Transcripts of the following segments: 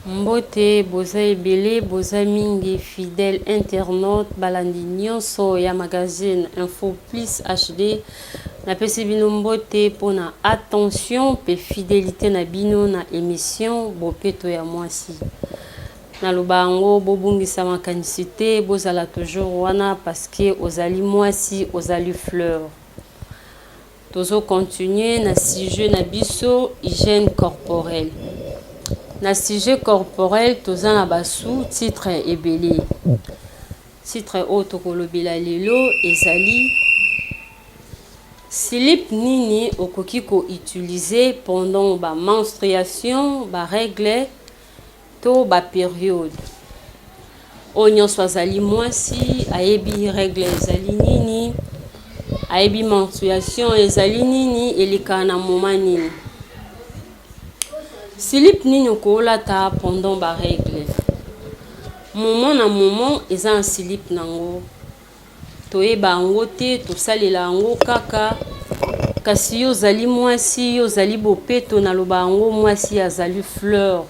Mbote, boza ebele, boza mingi, fidèle internaute, balandi nyonso ya magazine Info Plus HD. Napesi bino mbote mpona attention mpe fidélité na bino na émission Bopeto ya Mwasi. Naloba yango, bobungisa makanisi te, bozala toujours wana parce que ozali mwasi, ozali fleur. Tozocontinue na sujet na biso, hygiène corporelle. Na sujet corporel, toza na basous-titre ebele. Titre oyo tokolobela lelo ezali slip nini okoki koutiliser pendant bamenstruation, barègle to bapériode. Oyo nyonso azali mwasi ayebi règle ezali nini, ayebi menstruation ezali nini, elekaka na moment nini, slip nini okolata pendant barègle. Moment na moment eza na slip nango. Toyeba yango te, tosalela yango kaka. Kasi yo ozali mwasi, yo ozali bopeto. Naloba yango, mwasi azali fleur,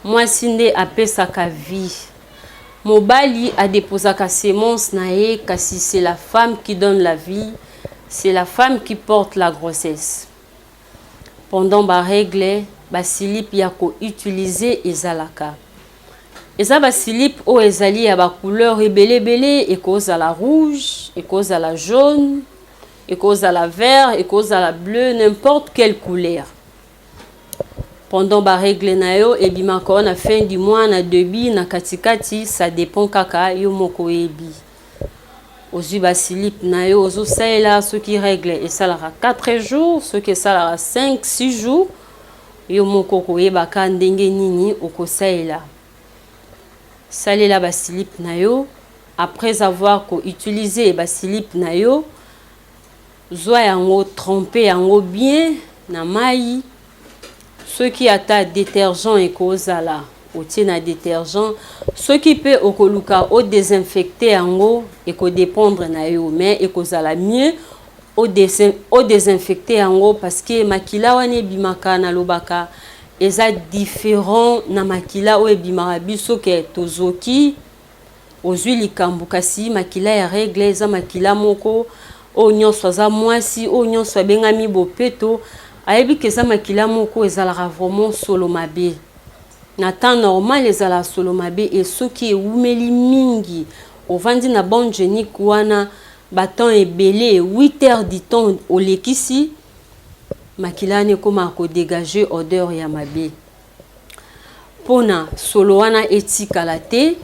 mwasi nde apesaka vie. Mobali adéposaka semence na ye, kasi c'est la femme qui donne la vie, c'est la femme qui porte la grossesse. Pendant barègle, baslip ya koutiliser ezalaka, eza baslip oyo ezali ya bacouleur ebele ebele. Ekozala rouge, ekozala jaune, ekozala vert, ekozala bleu, n'importe quelle couleur. Pendant barègle na yo, ebimaka oyo na fin du mois, na début, na katikati, ça dépend kaka yo moko oyebi. Ozwi baslip na yo, ozosalela. Soki règle esalaka 4 jours, soki esalaka 5 6 jours, yo moko okoyebaka ndenge nini okosalela. Salela baslip na yo. Après avoir koutiliser baslip na yo, zwa yango, trempe yango bien na mai. Soki ata détergent ekozala, otie na détergent. Soki mpe okoluka odésinfecte yango, ekodépendre na yo, mais ekozala mieux odésinfecte yango, parce que makila wana ebimaka, nalobaka, eza différent na makila oyo ebimaka biso ke tozoki, ozwi likambo. Kasi makila ya règle eza makila moko oyo nyonso aza mwasi, oyo nyonso abengami bopeto, ayebi ke eza makila moko ezalaka vraiment solo mabe. Na temps normal ezalaka solo mabe. E soki ewumeli mingi, ovandi na bande hygiénique wana batemps ebele, 8 heures du temps olekisi, makila wana ekomaka kodégage odeur ya mabe. Mpona solo wana etikala te,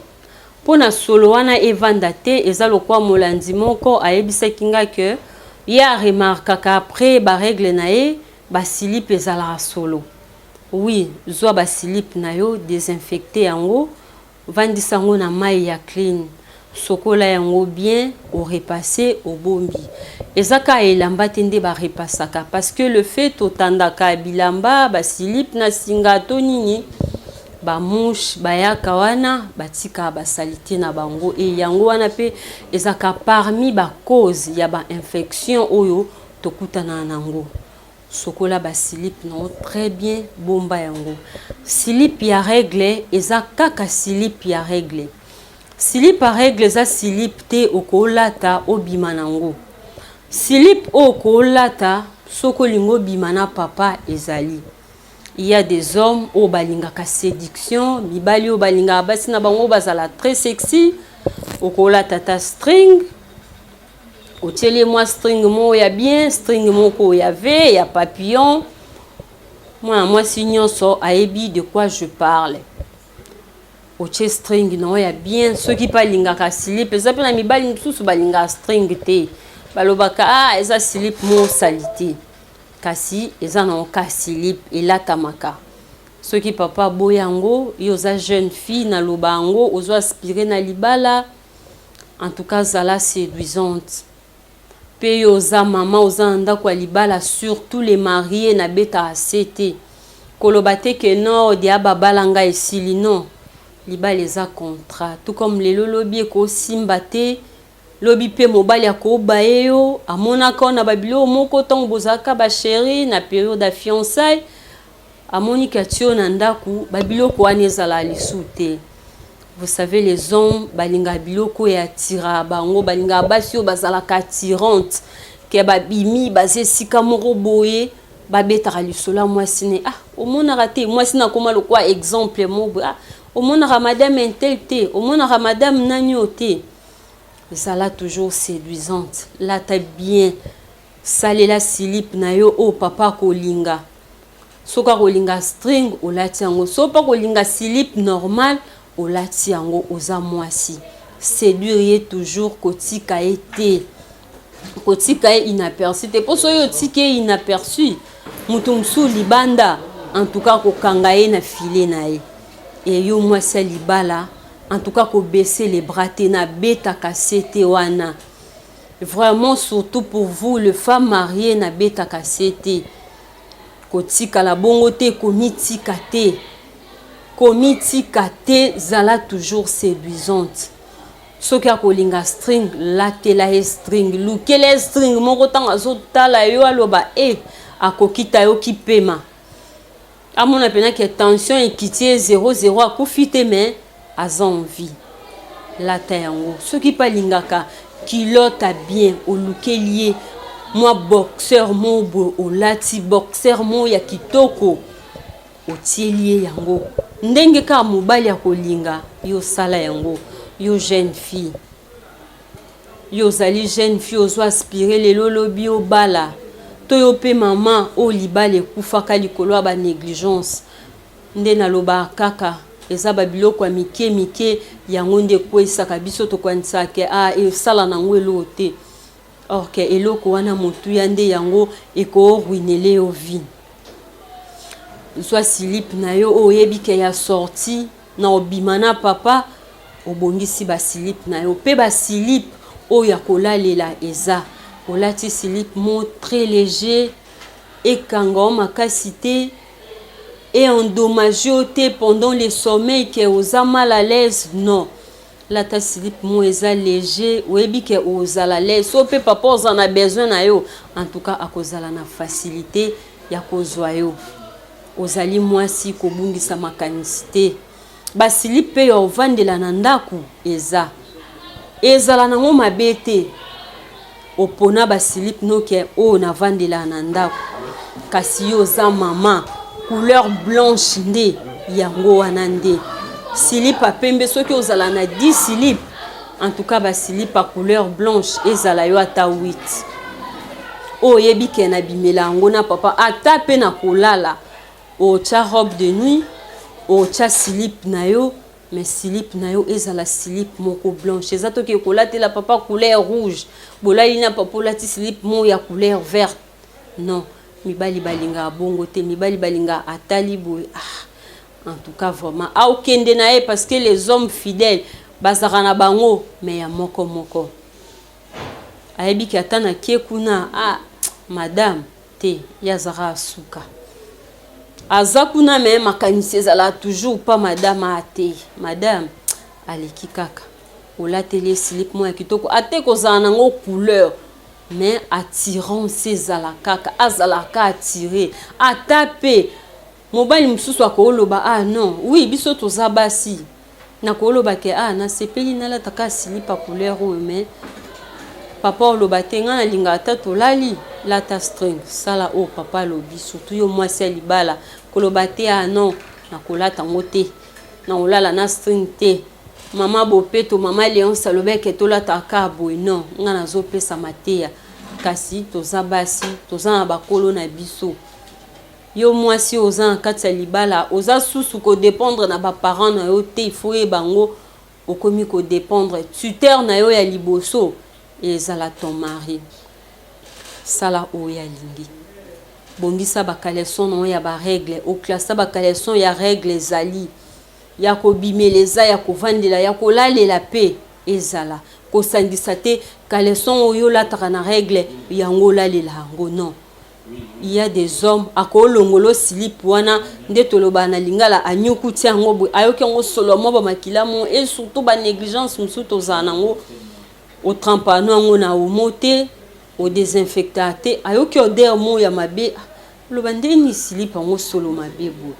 mpona solo wana evanda te, eza lokwa molandi moko ayebisaki nga ke ye aremarkaka après barègle na ye, baslip ezalaka solo. Oui, zwa baslip na yo, désinfecte yango, vandisa yango na mai ya clean, sokola yango bien, orepasse, obombi. Eza kaka elamba te nde barepasaka, parce que le fait totandaka bilamba, baslip na singa to nini, bamouche bayaka wana, batikaka basaleté na bango. E yango wana mpe ezalaka parmi bacause ya bainfection oyo tokutana nango. Sokola baslip nango très bien, bomba yango. Slip ya règle eza kaka slip ya règle. Slip ya règle eza slip te okolata obima nango. Slip oyo okolata soki olingi obima na papa ezali. Il y a des hommes oyo balingaka séduction, mibali oyo balingaka basi na bango bazala très sexy. Okolata ta string, otieli mwa string moko ya bien, string moko ya V, ya papillon. Mwana mwasi nyonso ayebi de quoi je parle. Otie string na oyo ya bien. Soki mpe alingaka slip, eza mpe na mibali mosusu balingaka string te, balobaka: "Ah, eza slip moko saleté." Kasi eza nango ka slip elatamaka. Soki papa aboyi yango, yo oza jeune fille, naloba yango, ozo aspire na libala, en tout cas zala séduisante. Mpe yo oza mama, oza na ndako ya libala, surtout les mariés, nabetaka se te koloba te ke non, dia babala ngai, esili. Non, libala eza contrat. Tout comme lelo, lobi ekosimba te, lobi mpe mobali akobaye yo. Amonaka na babiloko moko ntango bozalaka bachéri na période ya fiançaille. Amoni ke atie yo na ndaku, ba biloko wana ezala lisusu te. Vous savez, les hommes balingaka biloko oyo attiraka bango, balingaka basi oyo bazalaka attirante, ke babimi baza esika moko boye, babetaka lisolo ya mwasi ne. Ah, omonaka te mwasi nakoma lokwa exemple moko boye. Ah, omonaka madame intel te, omonaka madame nani oyo te. Zala toujours séduisante, lata bien, salela slip na yo oyo papa akolinga. Soki akolinga string, olati yango. Soki mpe akolinga slip normal, olati yango. Oza mwasi, séduire ye toujours, kotika ye te, kotika ye inaperçu te, mpo soki otiki ye inaperçu, moto mosusu libanda, en tout cas kokanga ye na filet na ye. E yo mwasi ya libala, en tout cas kobaisser les bras te, nabetaka se te wana vraiment, surtout pour vous le femme mariée, nabetaka se te. Kotikala bongo te, komitika te, komitika te, zala toujours séduisante. Soki akolinga string, latela ye string, lukela ye string moko. Ntango azotala yo, aloba e akokita yo kipema, amona mpena ke tension ekiti ye 00, akufi te mais aza en vie. Lata yango. Soki mpe alingaka culotte bien, olukeli ye mwa boxer moko boye, olati boxer moko ya kitoko, otieli ye yango ndenge kaka mobali akolinga yo. Osala yango. Yo jeune fille, yo ozali jeune fille, ozo aspire lelo olobi obala, to yo mpe mama oyo libala ekufaka likolo ya banégligence. Nde nalobaka kaka, eza babiloko ya mike mike yango nde ekweyisaka biso. Tokanisaka ke ah, esala nango eloko te, or ke eloko wana motuya nde yango ekoruiner yo vie. Zwa slip na yo oyo oyebi ke ya sortie na obima na papa, obongisi baslip na yo mpe baslip oyo ya kolalela. Eza olati slip mo très léger, ekanga o makasi te, eendommage yo te pendant le sommeil ke oza mal à l'aise. Non, lata slip mo eza léger, oyebi ke ozala l'aise. So mpe papa oza na besoin na yo, en tout cas akozala na facilité ya kozwa yo. Ozali mwasi, kobungisa makanisi te. Baslip mpe ya ovandela na ndako eza, ezala nango mabe te. Opona baslip noke oyo navandela na ndako, kasi yo oza mama, couleur blanche nde yango wana nde slip ya pembe. Soki ozala na 10 slip, en tout cas baslip ya couleur blanche ezala yo ata 8, oyo oyebi ke na bimela yango na papa, ata mpe na kolala. Otya robe de nuit, otya slip na yo, mais slip na yo ezala slip moko blanche. Eza toki kolatela papa couleur rouge, bolali na papa, olati slip moko ya couleur verte. Non, mibali balingaka bongo te. Mibali balingaka atali boye, ah, en tout cas vraiment aokende na ye, parce que les hommes fidèles bazalaka na bango, mais ya moko moko ayebiki ata nakie kuna, ah, madame te, ye azalaka asuka, aza kuna, mais makanisi ezalaka toujours pa madame. A te, madame aleki kaka. Olateli ye slip moko ya kitoko, ate kozala nango couleur, mais attirance ezala kaka, azalaka attiré. Ata mpe mobali mosusu akoloba: "Ah non, oui, biso toza basi." Nakoloba ke ah, nasepeli nalataka slip ya couleur oyo, mais papa oloba te, ngai nalingaka ata tolali, lata string. Sala oyo papa alobi, surtout yo mwasi ya libala. Koloba te: "Ah non, nakolata yango te, nakolala na string te. Mama Bopeto, mama Léonce alobaki tolataka boye." Non, ngai nazopesa mateya, kasi toza basi, toza na bakolo na biso. Yo mwasi oza na kati ya libala, oza susu kodépendre na baparent na yo te. Il faut oyeba yango, okomi kodépendre, tuteur na yo ya liboso ezala ton mari. Sala oyo alingi, bongisa bacaleçon na yo ya barègle, oclasser bacaleçon ya règle. Ezali ya kobimela, eza ya kovandela, ya kolalela mpe ezala. Kosangisa te caleçon oyo olataka na règle, yango olalela yango. Non, il y a des hommes akolongola slip wana, nde tolobaka na lingala anyukuti yango boye, ayoki yango solo mwa bamakila mo. Et surtout banégligence mosusu tozala nango, otremper no yango na Omo te, odésinfecter te, ayoki odeur mo ya mabe. Oloba nde nini slip yango solo mabe boye?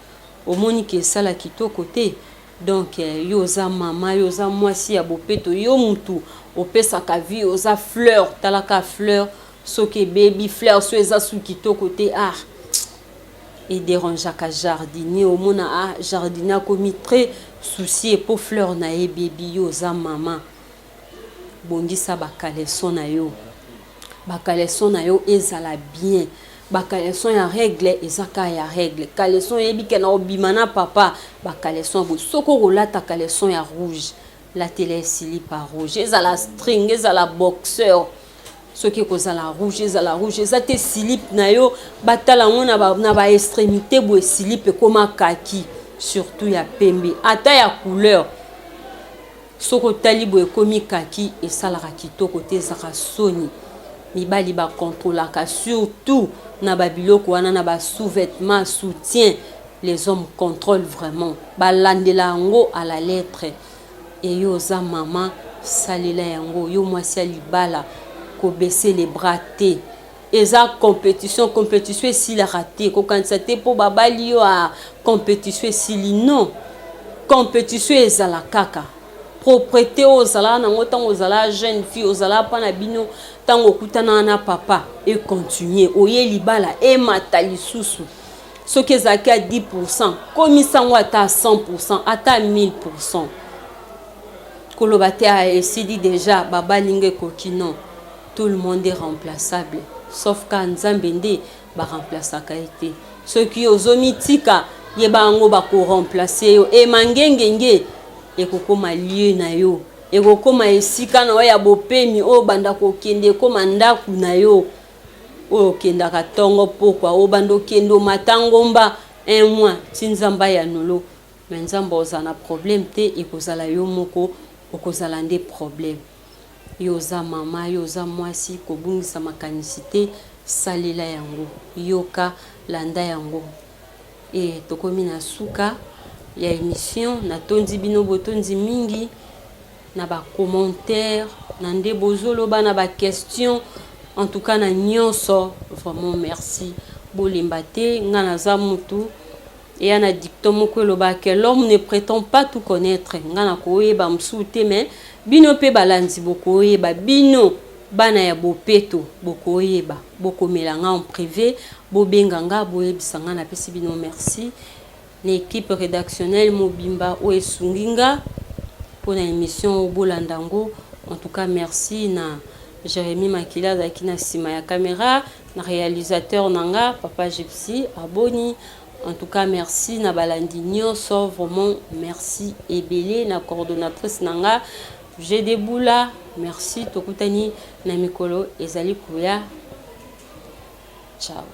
Omoni ke esala kitoko te? Donc yo oza mama, yo oza mwasi ya bopeto, yo mutu opesaka vie, oza fleur, tala ka fleur soki ebebi, fleur so eza su kitoko te, ah e derangeaka jardinier, omona ah jardinier akomi très soucieux po fleur na ye ebebi. Yo oza mama, bongisa ba caleçon na yo, ba caleçon na yo ezala bien. Ba caleçon ya règle eza kaka ya règle. Caleçon oyebi ke na obima na papa, ba caleçon ya boye. Soki okolata caleçon ya rouge, latela ye slip ya rouge, ezala string, ezala boxeur, soki ekozala rouge, ezala rouge. Eza te slip na yo batala yango na ba extrémité boye, slip ekoma kaki, surtout ya pembe, ata ya couleur, soki otali boye ekomi kaki, esalaka kitoko te, ezalaka soni. Mibali bakontrolaka surtout na babiloko wana, na ba sous-vêtement, soutien. Les hommes contrôlent vraiment, balandela yango à la lettre. Eyo oza mama, salela yango. Yo mwasi ya libala, kobaisser les bras te. Eza compétition, compétition esilaka te. Kokanisa te mpo babali yo a compétition esili, non, compétition ezala kaka. Propreté oyo ozalaka nango ntango ozalaka jeune fille, ozalaka mpa na bino, ntango okutanaka na papa, econtinue. Oye libala, emata lisusu. Soki ezalaki ya 10, komisa yango ata 100, ata 1000. Koloba te esili déjà, babalinga ekoki, non. Tout le monde est remplaçable, sauf ka Nzambe nde baremplaçaka ye te. Soki ozomitika, yeba yango, bakoremplace yo. Emangengenge ekokóma lieu na yo, ekokóma esika na yo ya bopemi oyo banda kokende, ekóma ndako na yo oyo okendaka ntongo pokwa, oyo banda okende omata ngomba un mois ti Nzambe ya nolo. Me Nzambe ozala na problème te, ekozala yo moko okozala nde problème. Yo oza mama, yo oza mwasi, kobungisa makanisi te, salela yango, yoka, landa yango. E tokomi na suka ya émission. Natondi bino botondi mingi na bacommentaire na nde bozoloba, na baquestion, en tout cas na nyonso, vraiment merci. Bolemba te. Nga naza mutu eya na dicton moko elobaka: "L'homme ne prétend pas tout connaître." Nga na koyeba mosusu te, mais bino mpe balandi bokoyeba, bino bana ya bopeto bokoyeba, bokomela nga en privé, bobenga nga, boyebisa nga. Napesi bino merci na équipe rédactionnelle mobimba oyo esungi nga mpona émission oyo bolanda yango. En tout cas merci na Jérémi Makila azalaki na nsima ya caméra, na réalisateur na nga papa Gypsy Aboni. En tout cas merci na balandi nyonso, vraiment merci ebele na coordonnatrice na nga Gdebula. Merci, tokutani na mikolo ezali koya. Ciao.